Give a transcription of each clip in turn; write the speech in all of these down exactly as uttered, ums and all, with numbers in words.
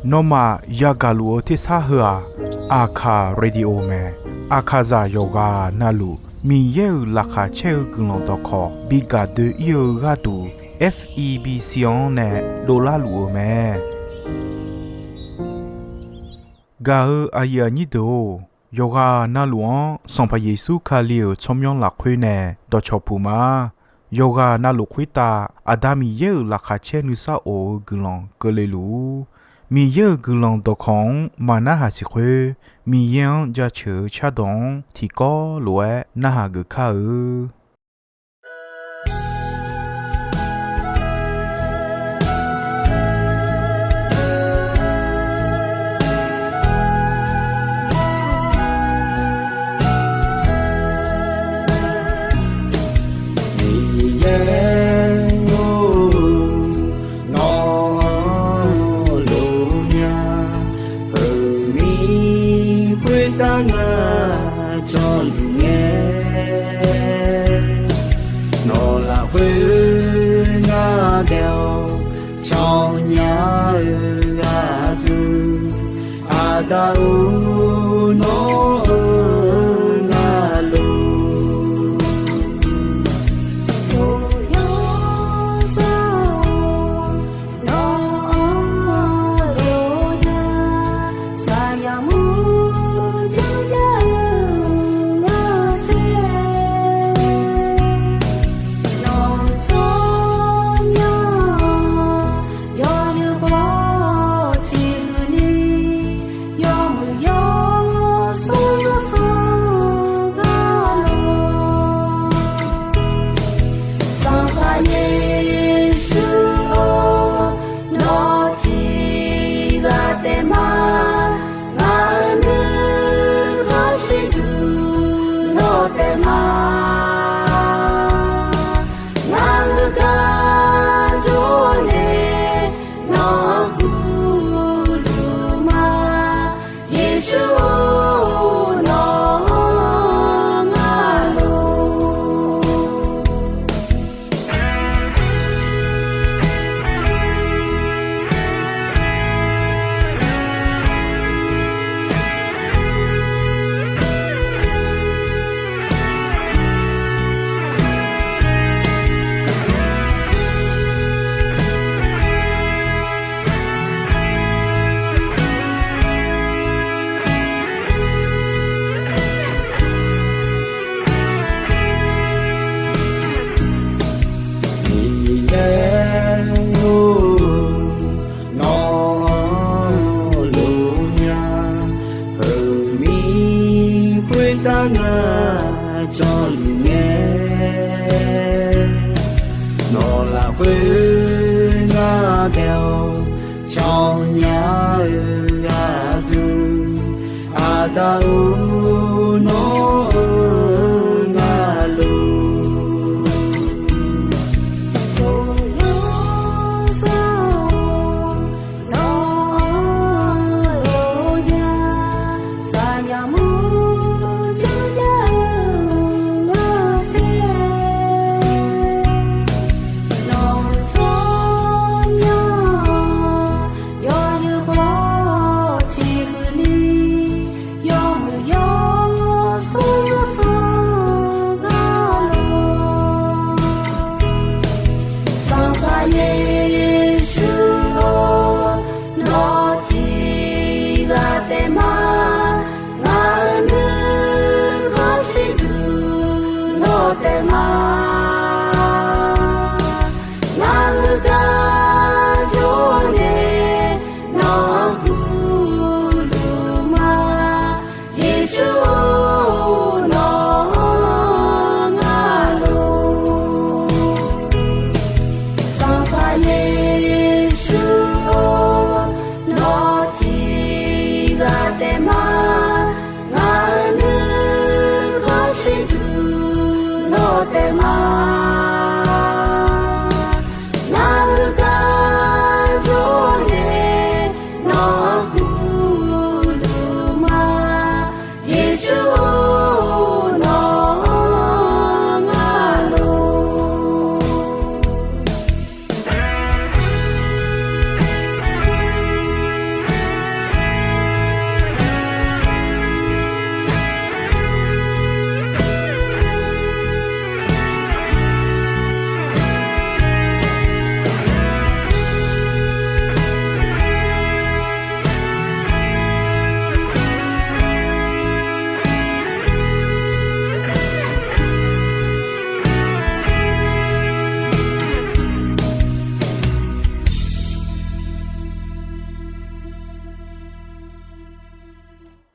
Nawmaf yagaq luf-eu tersar heu-aq, Aqkaq Radio mae. Aqkaqzaq yawqghaq navluf Miqyaer-euq laqkhaq caer-eu guiqlanq dawqkawq bi gaq doe-ir-eu gharduq, F E B C-anr nae dovlar luf-eu mae. Gaq-eu aqyuif aqnyir deuq-or, yawqghaq navluf-anr Sanqpaq Yeqsur Kali-euq tsawrmyanr lafkhoer nae dawqcawq puq ma. Yawqghaq navluf khoertav Aqda Miqyaer-euq laqkhaq caer nuisar of-eu guiqlanq keuvle luf-ur. Miqyaer-euq guiqlanq dawqkawq-anr maqnarhaq siq khoer, Miqyaer-anr jaceuq-eu cardawq-anr tiqkawv lof-aer narhaq geuf kar-eu. Miqyaer-or, nawq-anr lof nya, heu mir khoertav ngar jawrluf ngae, nawq lafkhoer ngar daef-awr cawnya-eu gharduq, Aqda-or, nawr-eu ngar lof. Yawsanr-or, nawq-anr lof nya, saqyaq mur jawrgar-eu ngar caer, nawq-euq tsawrmyanr yawzeu baw ciqhuiq ni, yawmuiq yawshawr yawsanr gar lor. Sanqpaq Yeqsur-or, nawr tiqghaq taef ma, ngaq-euq nuikhanr shirduq nawr taef ma. Ngaq-euq gar jawr nae nawq-anr gurluf ma, Yeqsur-or, nawq-anr ngar lof. Miqyaer-or, nawq-anr lof nya, heu mir khoertav ngar jawrluf ngae, nawq lafkhoer ngar daef-awr cawnya-eu gharduq, Aqda-or, nawr-eu ngar lof. Yawsanr-or, nawq-anr lof nya, saqyaq mur jawrgar-eu ngar caer, nawq-euq tsawrmyanr yawzeu baw ciqhuiq ni, yawmuiq yawshawr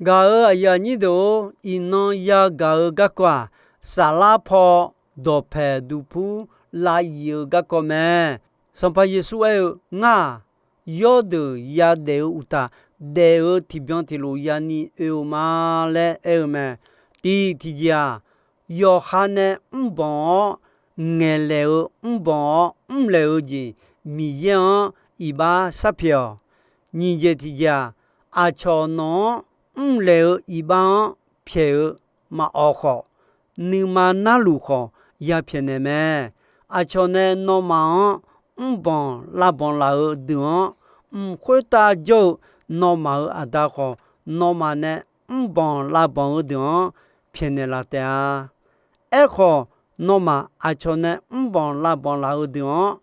Gaq-euq aqyuif aqnyir deuq-or, iqnan yagaq-eu garkawv-aq, saflar paw dawqpaeq duqpur lav yif-eu garkawv mae. Sanqpaq Yeqsur aer-eu, Ngar-aq, yawrdeuq yadaef-eu uqtaf, daef-eu tiqbyan tiqlof yani oe-eu ma laer aer-eu mae. Tiq tiqjeq-aq, yawqha nae mrbanq-awr ngaeqlaeq-eu, mrbanq-awr mrlaeq-eu jeq Miqyaer-anr iqbax sharpyaeq-awq. Nyiq jeq tiqjeq-aq, aqcawq nawq-anr mrlaeq-eu iqbax-anr pyaeq-eu maqawq khawf, nuima narluf khawf, yapyaeqnaeq mae. Aqcawq nae nawmaf-anr mrbanq lavbanq laf-eu deuq-anr, mq khoertav jawr-eu nawmaf-euq Aqda khawf, nawmaf nae mrbanq lavbanq-eu deuq-anr pyaeqnaeq laf taef-a. Aerkhawf, nawmaf aqcawq nae mrbanq lavbanq laf-eu deuq-anr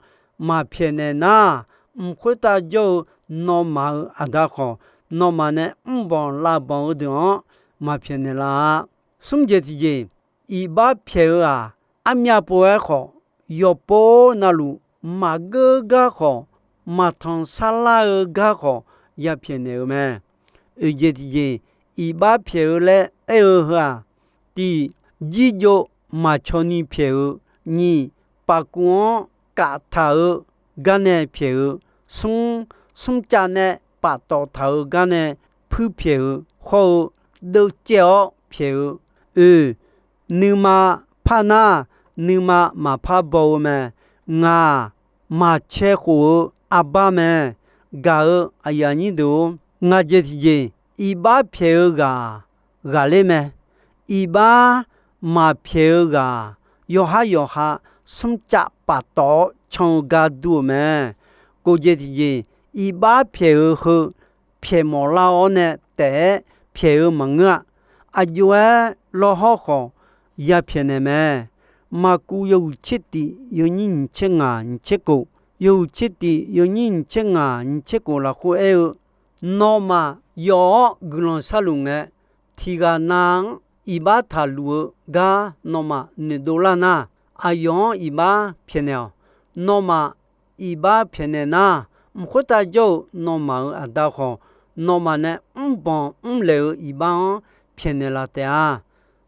maqpyaeqnaeq nar, mq khoertav jawr-eu nawmaf-euq Aqda khawf, nawmaf nae mrbanq lavbanq-eu deuq-anr maqpyaeqnaeq laf-a. Smr jeq tiqjeq, iqbax pyaeq-eu-aq, armyav pov-aer khawf, yawqpov navluf maqgeur gar khawf, maqtanq sarlar-eu gar khawf, yapyaeqnaeq-eu mae. Oeq jeq tiqjeq, iqbax pyaeq-eu laer aer-eu heu-aq, tiq, jirjov maqcaw ni pyaeq-eu, nyiq, paf kuv-anr kaftaq-eu gar nae pyaeq-eu, smr, smrcav nae paftawf taq-eu gar nae puirpyaeq-eu hawr-eu, deuvcaev-awr pyaeq-eu, oe, nuima par nar, nuima maqpar baw-eu mae. Ngaq-aq, maqcae khof-eu arbar mae. Gaq-euq aqyuif aqnyir deuq-or, ngaq jeq tiqjeq, iqbax pyaeq-eu ghaq-aq, ghaqler mae. Iqbax maqpyaeq-eu ghaq-aq, yawqhar yawqha smrcav paftawf-awr can-eu gar dur-eu mae. Kof jeq tiqjeq, iqbax pyaeq-eu heu pyaeq mawf lar-awr nae taef-aer pyaeq-eu maqngeur-a. Aqjox-aer lawrhawr khawf, yapyaeqnaeq mae. Maqkuv yawhuiq tser tif yawnyir nyiq tser ngaq nyiq tser kof, yawhuiq tser tif yawnyir nyiq tser ngaq nyiq tser kof lafkhoer aer-eu, Nawmaf yawf-awr guiqlanq sharluf ngae, tiq ghaq nav-anr iqbax taqluf-eu gar nawmaf noeqdov lar nar, aqyawf-anr iqbax pyaeqnaeq-awq. Nawmaf iqbax pyaeqnaeq nar, mq khoertav jawr-eu nawmaf-euq Aqda khawf, nawmaf nae mrbanq mrlaeq-eu iqbax-anr pyaeqnaeq laf taef-a.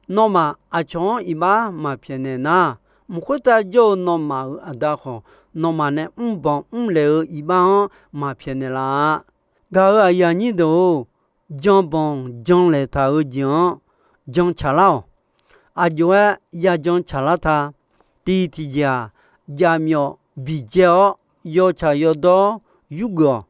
Nawmaf aqcawq-anr iqbax maqpyaeqnaeq nar, mq khoertav jawr-eu nawmaf-euq Aqda khawf, nawmaf nae mrbanq mrlaeq-eu iqbax-anr maqpyaeqnaeq laf-a. Gaq-euq aqyuif aqnyir deuq-or, janbanq janlaeq taq-eu jeq-anr jan tsaqlar-awq. Aqjox-aer yajan tsaqlar ta. Tiq tiqjeq-aq, jaqmyawf biqjae-awr yawtsaq yawdawr yurgeuf-awq.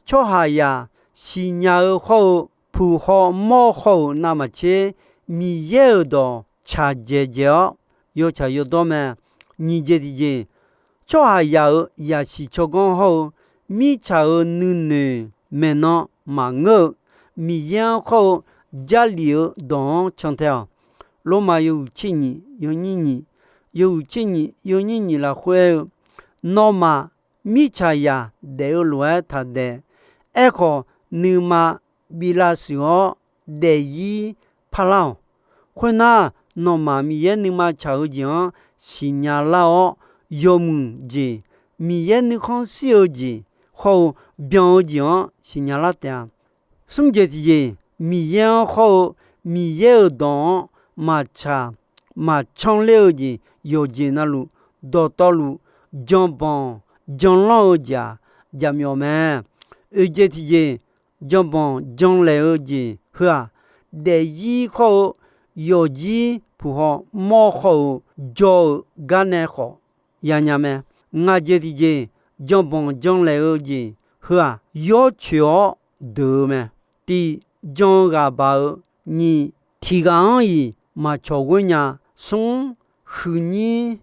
Tsawrhaqzaq siqnya-eu hawr-eu, puq haw mawr haw-euq navmaqtser, Miqyaer-euq dawq tsaqdzaeq dzaeq-awr yawtsaq yawdawr mae. Nyiq jeq tiqjeq, tsawrhaqzaq-euq zaqsiq tsawrganr hawr-eu, mirtsaq-euq nuinoeq maeqnan maqngeur-eu, Miqyaer-anr khawr-eu Jarlif-eu dawq-anr cantae-awq. Lormav yawhuiq tser nyiq yawnyir nyiq, yawhuiq tser nyiq yawnyir nyiq lafkhoer aer-eu, Nawmaf mirtsaqzaq daef-eu lof-aer taqdaef. Aerkhawf, nuima bi lavshuif-awr daefzir parlar-awq. Khoernar, nawmaf Miqyaer nuima tsaq-eu jeq-anr siqnya lar-awr, yawmuiq jeq, Miqyaer nuikhanr shir-eu jeq hawr-eu byan-eu jeq-anr siqnya lar taef-a. Smr jeq tiqjeq, Miqyaer-anr hawr-eu Miqyaer-euq dawq-anr maqtsaq maqcanr ler-eu jeq yawqjeq navluf, dawqtawvluf janbanq janlanr-eu jeq-aq, jaqmyawf mae. Oeq jeq tiqjeq, janbanq janlaeq-eu jeq heu-aq, daefzir hawr-eu yawqjir puq haw mawr haw-euq jawr-eu gar nae khawf yanya mae. Ngaq jeq tiqjeq, janbanq janlaeq-eu jeq heu-aq, yawr coeq-awr deuq-eu mae. Tiq, jan-eu ghaq baq-eu. Nyiq, tiq ghaq-anr-iq maqcawq ghoer nya. Smr, huiqnyir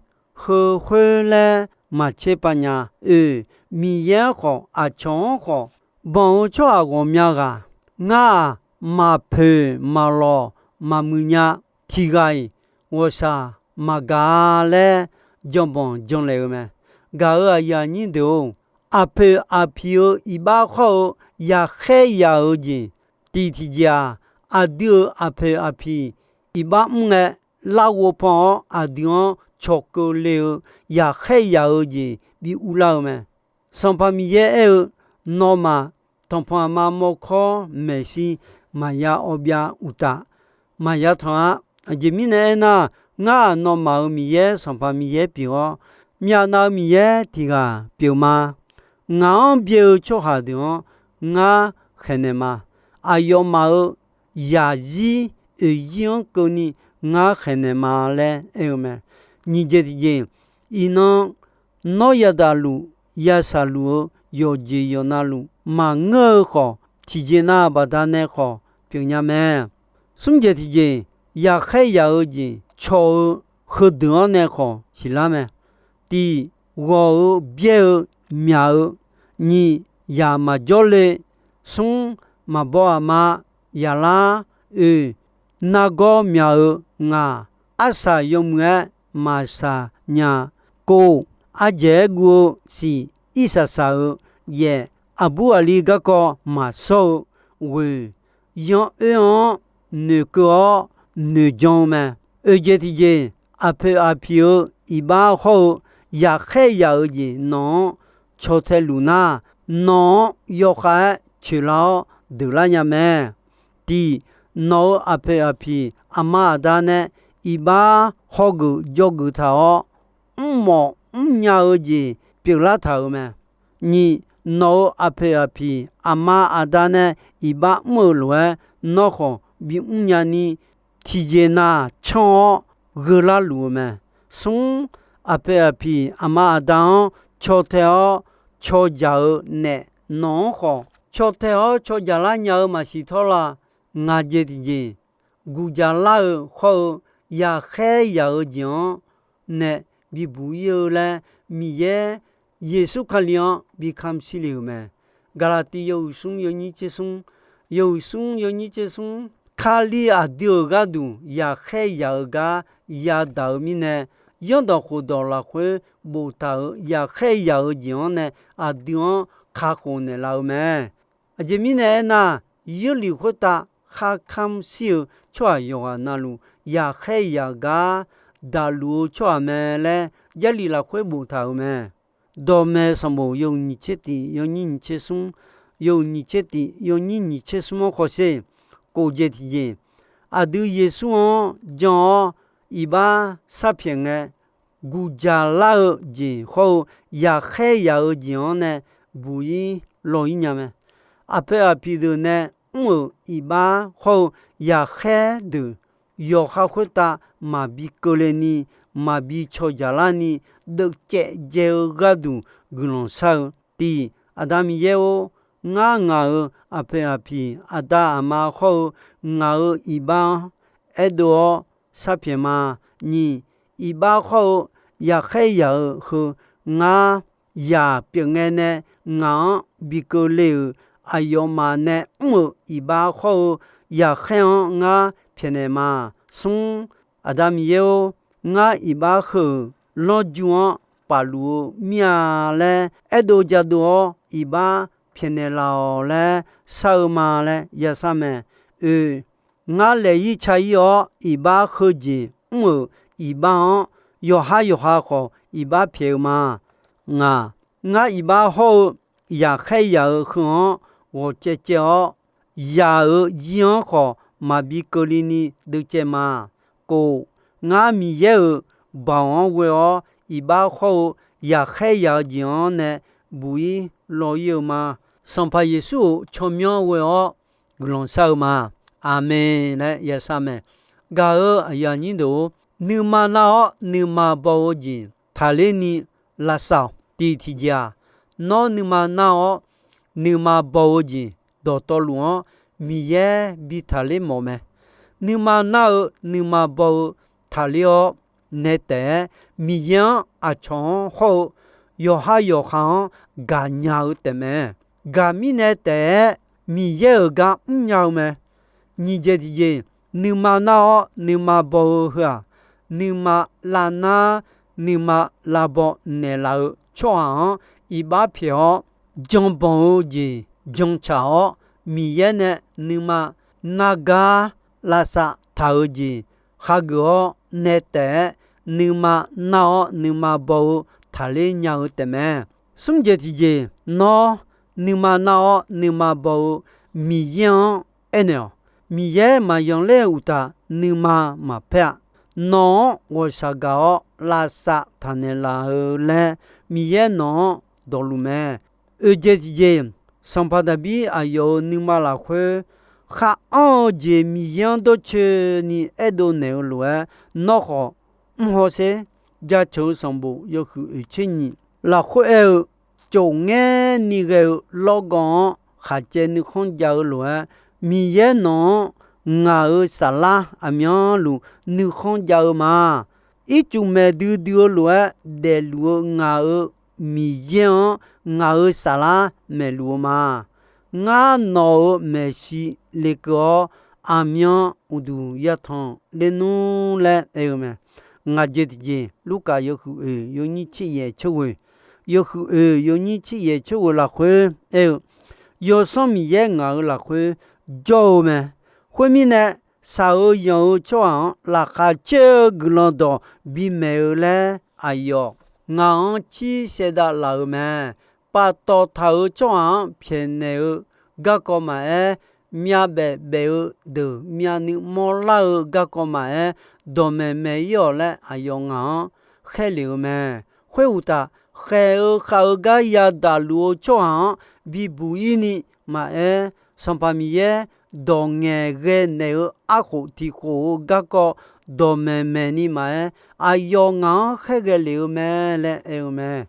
heu khoer laer maqtser pav nya. Oeq, Miqyaer-anr khawf aqcawq-anr khawf, banq-eu tsawrhaq ghawqmya ghaq, ngar-aq, maqpoeq maqlawq maqmuiq nya. Tiq ghaq-iq ghawqshaq maqgaq-a laer janbanq janlaeq-eu mae. Gaq-euq aqyuif aqnyir deuq-or, aqpoeq aqpiq-eu iqbax hawr-eu yaqkhaer yaq-eu jeq, tiq tiqjeq-aq, aqdui-euq aqpoeq aqpiq iqbax mr ngae, larghov pan-awr aqdui-anr cawqkeuv le-eu yaqkhaer yaq-eu jeq bi urlar-eu mae. Sanqpaq Miqyaer aer-eu, Nawmaf tanqpanq aqma mawrkawr maeqshi maqya awbyav uqtaf, maqya tanq-a. Aqjeq mirnae aernar, ngar-aq, nawmaf-euq Miqyaer, Sanqpaq Miqyaer pyeuf-awr, myavnav-eu Miqyaer tiq ghaq pyeuf ma. Ngaq-anr byae-eu tsawrhaq deuq-anr ngar khaeqnaeq ma. Aqyawfmaf-euq yaqzir oeqzir-anr keuvni ngar khaeqnaeq ma laer aer-eu mae. Nyiq jeq tiqjeq, iqnan nawr yadaq luf, yashaq luf-eu yawqjeq yawqna luf maqngeur-eu khawf, tiqjeq nav baqdanae khawf pyeufnya mae. Smr jeq tiqjeq, yaqkhaer yaq-eu jeq caw-eu heudeuq-anr nae khawf siqlar mae. Tiq, ghawq-eu byaer-eu myaq-eu, nyiq, yaq maqjawr le, smr, maqbaw aqma yaqlar, oeq, nargawr myaq-eu ngaq, arsaq yawmuiq-aer maqsaq nya, kov, ardzaeq-aer guv-eu siq, irsaq saq-eu yaef, aqbur aqli garkawv maqshawr-eu ghoeq, yan oer-anr noeqkeuv-awr noeqjan-eu mae. Oeq jeq tiqjeq, aqpoeq aqpiq-eu iqbax hawr-eu yaqkhaer yaq-eu jeq nawq-anr caw tae luf nar, nawq-anr yawkhav-aer coeqlar-awr deuqlar nya mae. Tiq, nawq-euq aqpoeq aqpiq aqma aqda nae iqbax hawgeuf jawrgeuf taq-awr, mrmawf mrnya-eu jeq pyeuflar taq-euq mae. Nyiq, nawq-euq aqpoeq aqpiq aqma aqda nae iqbax mr-eu lof-aer nawr khawf bimr nyani, tiqjeq nav canr-awr gheu larluf-eu mae. Smr, aqpoeq aqpiq aqma aqda-anr caw tae-awr caw jaq-eu naef nawq-anr khawf caw tae-awr caw jaq lar nya-eu maqsiq tawr la. Ngaq jeq tiqjeq, guqjaq lar-eu hawr-eu yaqkhaer yaq-eu jeq-anr nae bibuq ir-eu laer, Miqyaer Yeqsur Kali-anr bi kamq shir le-euq mae. Gaqlaqtiv yawhuiq smr yawnyir tser smr, yawhuiq smr yawnyir tser smr, Kali aqdui-euq gharduq yaqkhaer yaq-eu gar yadaq-eu mirnae, zanrdawq khofdawq lafkhoer boftaq-euq yaqkhaer yaq-eu jeq-anr nae aqdui-anr kakhof naeqlaf-eu mae. Aqjeq mirnae aernar, Yeurlif khoertav kharkamr shir-eu tsawrhaq yawqghaq navluf, yaqkhaer yaq gar daqluf-eu tsawrhaq mae laer Jarlif lafkhoer boftaq-euq mae. Dawqmaeq sanqbof yawhuiq nyiq tser tif yawnyir nyiq tser smr, yawhuiq nyiq tser tif yawnyir nyiq tser smr-anr khawsher, kof jeq tiqjeq, aqdui Yeqsur-anr jan-awr iqbax sharpyaeq ngae, guqjaq lar-eu jeq hawr-eu yaqkhaer yaq-eu jeq-anr nae buq ir law ir nya mae. Aqpoeq aqpiq deuq nae mr-euq iqbax hawr-eu yaqkhaer deuq yawqha khoertav maqbi keuvle ni, maqbi caw jaq lar ni, deuvcaev dzae-eu gharduq guiqlanq shar-eu. Tiq, Aqda Miqyaer-or, ngar ngaq-euq aqpoeq aqpiq aqda aqma hawr-eu ngaq-euq iqbax-anr aerdov-awr sharpyaeq ma. Nyiq, iqbax hawr-eu yaqkhaer yaq-eu heu ngar yaq pyeuf ngae nae ngaq-anr bi keuvle-euq aqyawfmaf nae mr-euq iqbax hawr-eu yaqkhaer-anr ngar pyaeqnaeq ma. Smr, Aqda Miqyaer-or, ngar iqbax heu-euq lanrju-anr pafluf-eu mir-a laer aerdov jadov-awr iqbax pyaeqnaeq laf-awq laer shar-eu ma laer yashar mae. Oe, ngar laeq ir ca ir-awr iqbax heujeq mr-euq iqbax-anr yawqha yawqha khawf iqbax pyaeq-eu ma. Ngaq, ngar iqbax hawr-eu yaqkhaer yaq-eu heu-anr ghawq caev caev-awr, yaq-euq zir-anr khawf maqbi keuvle ni deuvcaev ma. Kof, ngar Miqyaer-euq baoq-anr ghoe-awr iqbax hawr-eu yaqkhaer yaq-eu jeq-anr nae buq ir law ir-eu ma. Sanqpaq Yeqsur-euq tsawrmyanr ghoe-awr guiqlanq shar-eu ma. Aqmeq laer yashar mae. Gaq-euq aqyuif aqnyir deuq-or, nuima nar-awr nuima baw-eu jeq taqler ni lavsav-awq. Tiq tiqjeq-aq, nawr nuima nar-awr nuima baw-eu jeq dawqtawvluf-anr Miqyaer bi taqler mawf mae. Nuima nar-eu nuima baw-eu taqler-awr nae taef-aer Miqyaer-anr aqcawq-anr hawr-eu yawqha yawqha-anr gaqnya-eu taefmae. Gaq mirnae taef-aer Miqyaer-euq gar mrnya-eu mae. Nyiq jeq tiqjeq, nuima nar-awr nuima baw-eu heu-aq, nuima lavnar nuima lavbaw naeqlaf-eu tsawrhaq-anr iqbax pyaeq-awr, janbanq-eu jeq jantsaq-awr, Miqyaer nae nuima nargar lavsav taq-eu jeq hageuf-awr nae taef-aer, nuima nar-awr nuima baw-eu taqler nya-eu taefmae. Smr jeq tiqjeq, nawr nuima nar-awr nuima baw-eu Miqyaer-anr aernaeq-awq. Miqyaer maqyanq ler-eu uqtaf, nuima maqpaer-a. Nawq-anr ghawqshaq gaq-awr lavsav taqnaeq laf-eu laer, Miqyaer nawq-anr dawqluf mae. Oeq jeq tiqjeq, sanqpaq Daqbir aqyawf-euq nuima lafkhoer, khar anr-eu jeq Miqyaer-anr dawrcoeni aerdov naeq-eu lof-aer, nawr khawf mr hawsher. Jaceuq-eu sanqbof yawhuiq oeq tser nyiq lafkhoer aer-eu, cofngaer ni ghae-eu lawrgawv-anr khaqcaev nuikhanr jav-eu lof-aer, Miqyaer nawq-anr ngaq-euq saflar aqmyanluf nuikhanr jav-eu ma. Ircuf maeq duidui-eu lof-aer daefluf-eu ngaq-euq Miqyaer-anr ngaq-euq saflar maeqluf-eu ma. Ngar nawq-euq maeqshi lekeuv-awr, aqmyan uqduq yatanq ler nmr laer aer-eu mae. Ngaq jeq tiqjeq, Lurkaf yawhuiq oeq yawnyir tser yaef tser ghoeq, yawhuiq oeq yawnyir tser yaef tser ghoeq lafkhoer aer-eu, Yawsanr Miqyaer ngaq-euq lafkhoer jawr-eu mae. Khoermirnae, shaq-eu yanq-eu tsawrhaq-anr laqkhaq caer-eu guiqlanq dawq bimaeq-eu laer aqyawf ngaq-anr cir saevdav laf-euq mae. Paftawf taq-euq tsawrhaq-anr pyaeqnaeq-eu garkawv maqaer, myavbaef baef-eu deuq myavnuiv mawrlar-eu garkawv maqaer, dawqmaeq maeq-ir-awq laer aqyawf ngaq-anr khaerlef-eu mae. Khoeruqtaf, khaeq-eu khav-eu gar yadaq luf-eu tsawrhaq-anr bibuq-ir ni maqaer, Sanqpaq Miqyaer dawq ngaeqghae naeq-eu arkhof tiq khof-eu garkawv dawqmaeq maeq ni maqaer, aqyawf ngaq-anr khaerghae lef-eu mae laer aer-eu mae.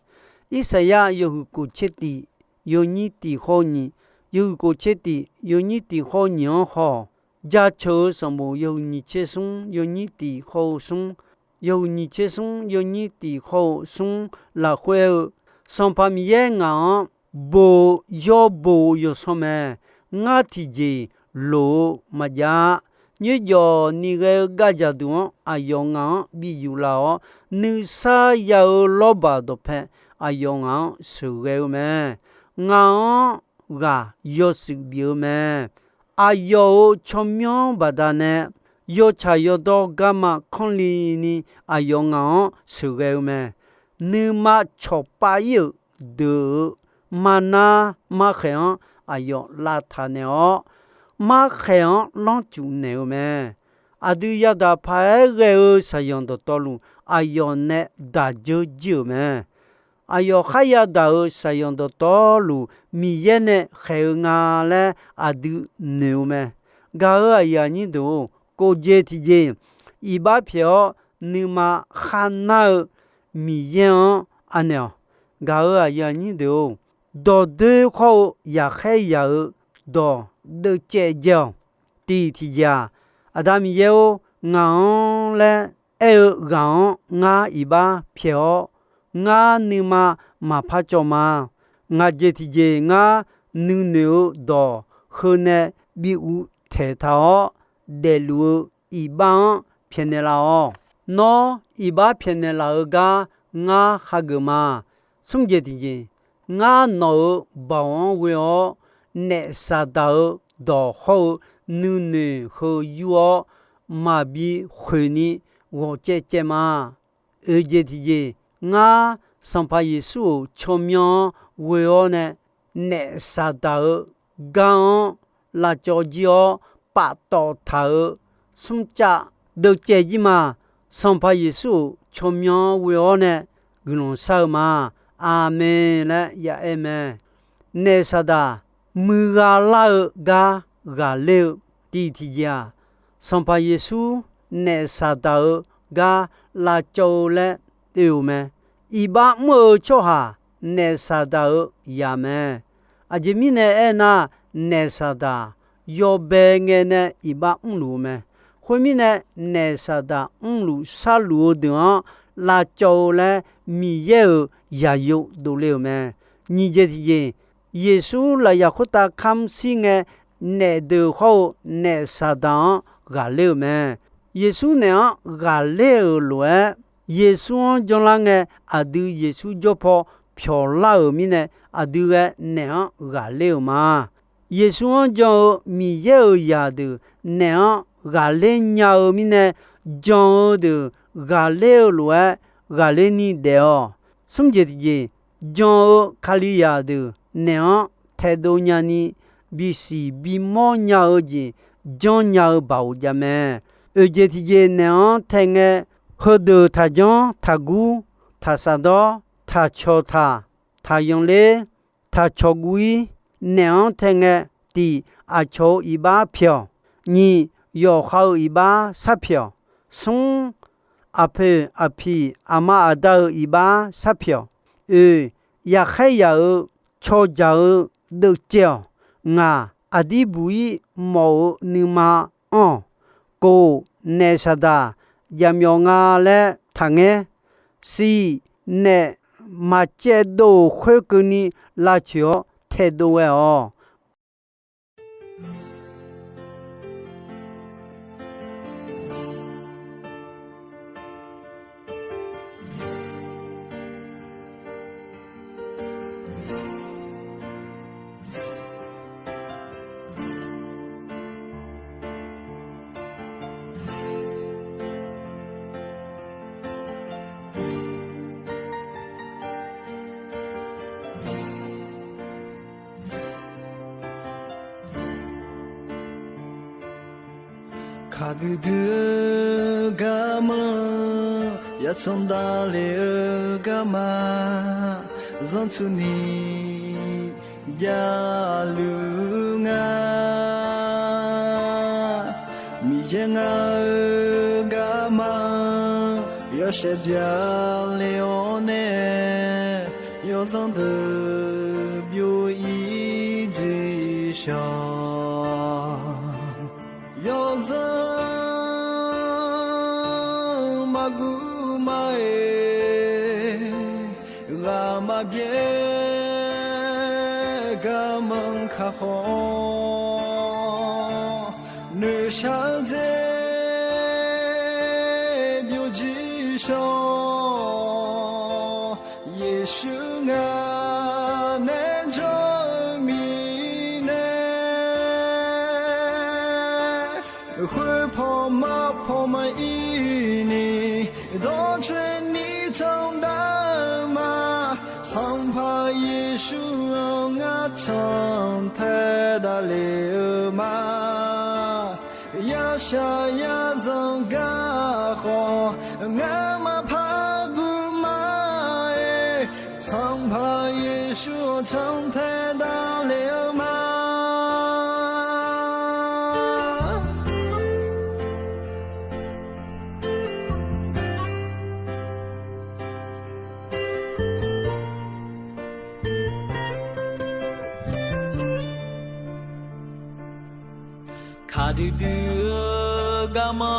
Irsaqyar yawhuiq kof tser tiq yawnyir tiq hawr-eu nyiq, yawhuiq kof tser tiq yawnyir tiq hawr-eu nyiq-anr haw-awq. Jaceuq-eu sanqbof yawhuiq nyiq tser smr yawnyir tiq hawr-eu smr, yawhuiq nyiq tser smr yawnyir tiq hawr-eu smr lafkhoer aer-eu, Sanqpaq Miqyaer ngaq-anr boq-eu yawr boq-eu yawsanr mae. Ngar tiqjeq loq-eu maqjav-a. Nyoerjawf ni ghae-eu gavjaq duq-anr aqyawf ngaq-anr bi yuflaf-awr, nuisar ya-eu lawrbaq dawqpae aqyawf ngaq-anr sheuqghae-eu mae. Ngaq-anr ghaq yawshuif bif-eu mae. Aqyawf-euq tsawrmyanr baqdanae yawtsaq yawdawr garma kanrli ni aqyawf ngaq-anr sheuqghae-eu mae. Nuima cawqpav-ir-euq deuq-euq marnar markhaeq-anr aqyawf lavtaq naeq-awr, markhaeq-anr lanrcuf naeq-eu mae. Aqdui yadaq paq-aer ghae-eu shaqzanq dawqtawvluf, aqyawf nae daq dzeur jir-euq mae. Aqyawf kharya daq-euq shaqzanq dawqtawvluf, Miqyaer nae khaeq-eu nga laer aqdui noeq-eu mae. Gaq-euq aqyuif aqnyir deuq-or, kof jeq tiqjeq iqbax pyaeq-awr nuima kharnar-eu Miqyaer-anr anaeq-awq. Gaq-euq aqyuif aqnyir deuq-or, dawqdoer khawr-eu yaqkhaer yaq-eu dawq deuvcaev jae-awq. Tiq tiqjeq-aq, Aqda Miqyaer-or, ngaq-anr laer aer-eu ghaq-anr ngar iqbax pyaeq-awr, ngar nuima maqpar cawv ma. Ngaq jeq tiqjeq ngar nuinoeq-eu dawq heu nae bi uvtaeq taq-awr daefluf-eu iqbax-anr pyaeqnaeq laf-awq. Nawr iqbax pyaeqnaeq laf-eu gar ngar hageuf ma. Smr jeq tiqjeq, ngar nawq-euq baoq-anr ghoe-awr, naef Saqdaq-eu dawq hawr-eu nuinoeq heu yur-awr, maqbi khoeq ni ghawq caev caev ma. Oeq jeq tiqjeq, ngar Sanqpaq Yeqsur-euq tsawrmyanr-anr ghoe-awr nae, naef Saqdaq-eu gar-anr lavcawv jir-awr paftawf taq-euq smrcav deuvcaev jir ma. Sanqpaq Yeqsur-euq tsawrmyanr-anr ghoe-awr nae guiqlanq shar-eu ma. Aqmeq laer ya aer mae. Naef Saqdaq muiqgha lar-eu gar ghaqler-eu tiq tiqjeq-aq, Sanqpaq Yeqsur naef Saqdaq-eu gar lavcawv-eu laer oe-euq mae. Iqbax mr-eu tsawrhaq naef Saqdaq-eu yaq mae. Aqjeq mirnae aernar, naef Saqdaq yawbae ngae nae iqbax mrluf-eu mae. Khoermirnae, naef Saqdaq mrluf sharluf-eu deuq-anr lavcawv-eu laer Miqyaer-euq yaqyo dovle-euq mae. Nyiq jeq tiqjeq, Yeqsur lafyaq khoertav kamr shir ngae, naef deuq hawr-eu naef Saqdaq-anr ghaqler-euq mae. Yeqsur naef-anr ghaqler-euq lof-aer, Yeqsur-anr janlar ngae, aqdui Yeqsur jawr paw pyawqlar-euq mirnae, aqdui ghae naef-anr ghaqler-euq ma. Yeqsur-anr jan-eu Miqyaer-euq zaqdeuq naef-anr ghaqler nya-eu mirnae, jan-eu deuq ghaqler-eu lof-aer ghaqler ni daef-awq. Smr jeq tiqjeq, jan-eu Kalizaq deuq naef-anr taedov nyani bisiq bimawr nya-eu jeq janrnya-eu baoq jav mae. Oeq jeq tiqjeq naeq-anr tae ngae, heudeuq taqjanr, taqgur, taqsaqdawr, taqcawq taq, taqyanqler, taqcawq guv-ir, naeq-anr tae ngae, tiq, aqcawq-euq iqbax pyeuf-awq. Nyiq, yawqha-euq iqbax sharpyeuf-awq. Smr, aqpoeq aqpiq aqma aqda-euq iqbax sharpyeuf-awq. Oeq, yaqkhaer yaq-euq cawqjaq-eu deuvcaev-awq. Ngaq, aqdir buq-ir mawf-eu nuima anr-awq. Kof, naef saqdaq jaqmyawf nga laer taqngaer. Siq, naef maqcaevdov-euq khoerkeuvni lavcoeq-awr taedov ghae-awq. Kaqdui dui-eu garma, yacan davle-eu garma, zanrtsuini javluf nga. Miqyaer ngar-eu garma, yawshaef byaqle-awr nae, yawzanr deuq byov-ir jeq shawq. Yawzanr maqguv ma-aer, ghaq maqbyaer garmanr kaqkhawf, noeqshaq-eu dzer byovjir shawq. Yeqsur ngar nae jawr-eu mirnae, khoerpaw marpaw maqir ni, dawrcoeni candav-eu ma. Sanqpaq Yeqsur-anr ngar cantae davle-eu ma. Yashaq yazanq gar khawf, ngar maqpar guv ma-aer, Sanqpaq Yeqsur-anr cantae davle-eu ma. Kaqdui dui-eu garma,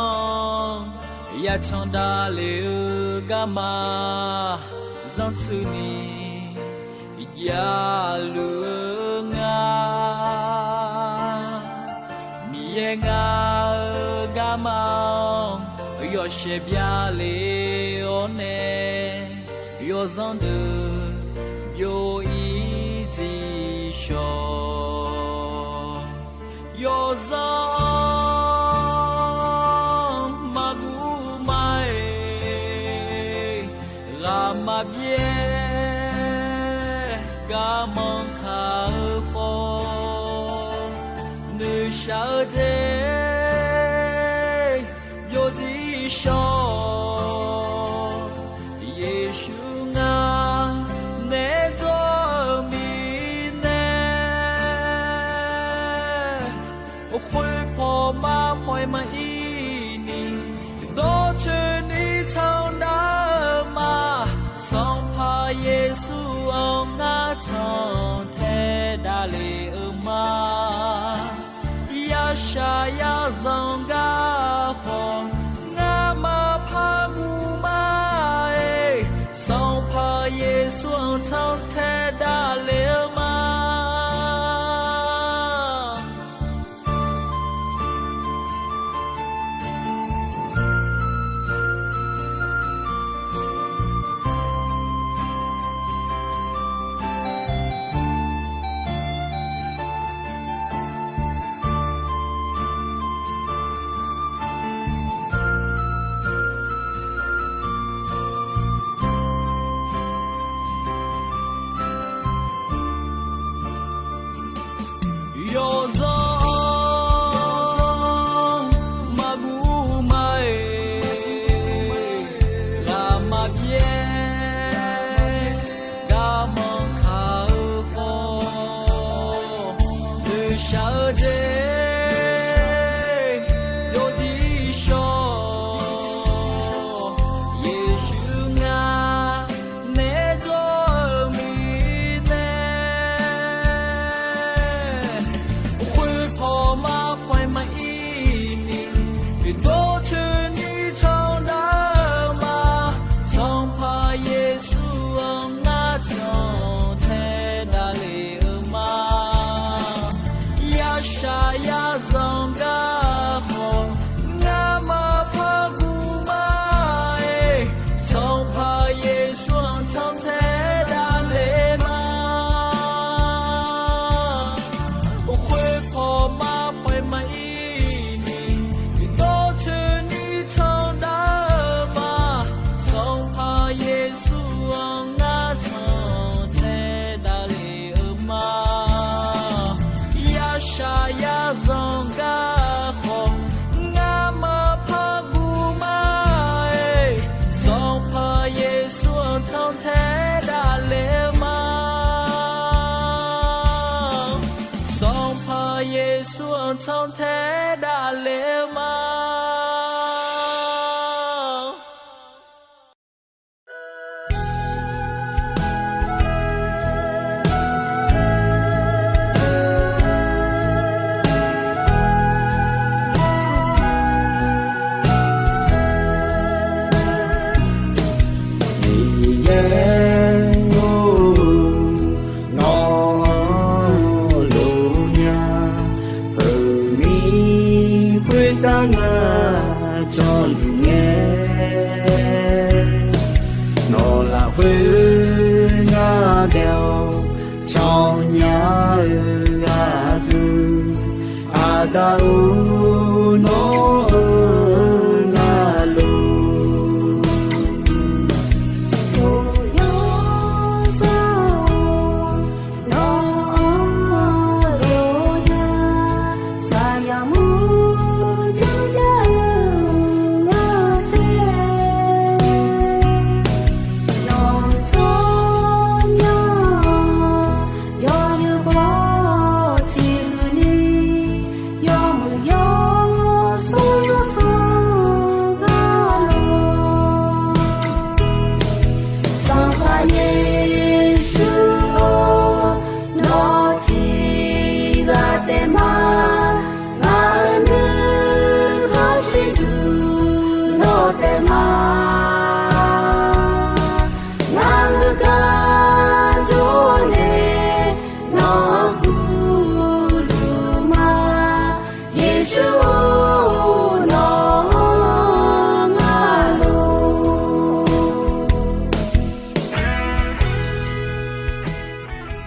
yacan davle-eu garma, zanrtsuini javluf-eu nga. Miqyaer ngar-eu garma-anr, yawshaef byaqle-awr nae, yawzanr deuq byov-ir jeq shawq. Yawzanr maqguv ma-aer, ghaq maqbyaer garmanr kaq-eu khawf, noeqshaq-eu dzer byovjir shawq. Yeqsur ngar nae jawr-eu mirnae, khoerpaw marpaw-aer maqir ni, dawrcoeni candav-eu ma. Sanqpaq Yeqsur-anr ngar cantae davle-eu ma. Yashaq yazanq gar khawf, ngar maqpar guv ma-aer, Sanqpaq Yeqsur-anr cantae davle-eu ma. Yawzanr Shaq-eu jeq yawdiq shawq, Yeqsur ngar naeq-aer jawr-eu mirnae, khoerpaw marpaw-aer maqir ni, dawrcoeni candav-eu ma. Sanqpaq Yeqsur-anr ngar cantae davlef-eu ma. Yashaq yazanq garkawv ngar maqpar guv ma-aer, Sanqpaq Yeqsur-anr cantae davlef ma. Khoerpaw marpaw-aer maqir ni, dawrcoeni candav-eu ma. Sanqpaq Yeqsur-anr ngar cantae davlef-eu ma. Yashaq yazanq garkawv ngar maqpar guv ma-aer, Sanqpaq Yeqsur-anr cantae davlef-eu ma. Sanqpaq Yeqsur-anr cantae davlef-eu ma. Miqyaer-or, nawq-anr lof nya, heumir khoertav ngar jawrluf ngae, nawq lafkhoer ngar daef-awr, tsawrmyanr-eu aqdui, Aqda-or, nawr-eu ngar lof. Yawsanr-or, nawq-anr lof nya, saqyaq mur janrjav-eu ngar tser, nawq-euq tsawrmyanr-anr yawzeu baw ciqhuiq ni, yawmuiq yawsanr yawsanr ngar lof. Sanqpaq Yeqsur-or, nawq tiq ghaq taef ma. Ngaq-euq nuikhanr shirduq nawq taef ma. Ngaq-euq gar jawr nae nawq-anr gurluf ma. Yeqsur-or, nawq-anr ngar lof.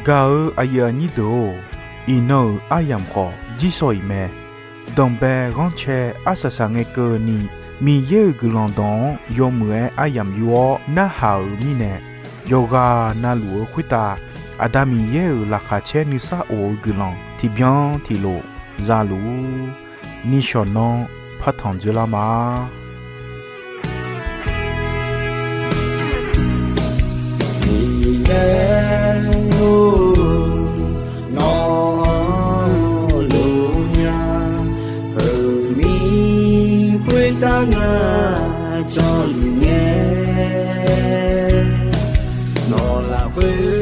Gaq-eu aqyuif aqnyir deuq-or, iqnan-euq aryamq khawf jirsawq iq mae. Danqbae ghanrcae arsaq saq ngae keuvni, Miqyaer-euq guiqlanq dawq-anr yawmuiq-aer aryamq yur-awr narhaq-euq mirnae, yawqghaq na luf-eu khoertav Aqda Miqyaer-euq laqkhaq caer nuisar of-eu guiqlanq tiqbyan tiqlof zaluf-ur. Nishawq nanr partanq dzoerlar ma. Miqyaer-or, nawq-anr lof nya, heumir khoertav ngar jawrluf ngae, nawq lafkhoer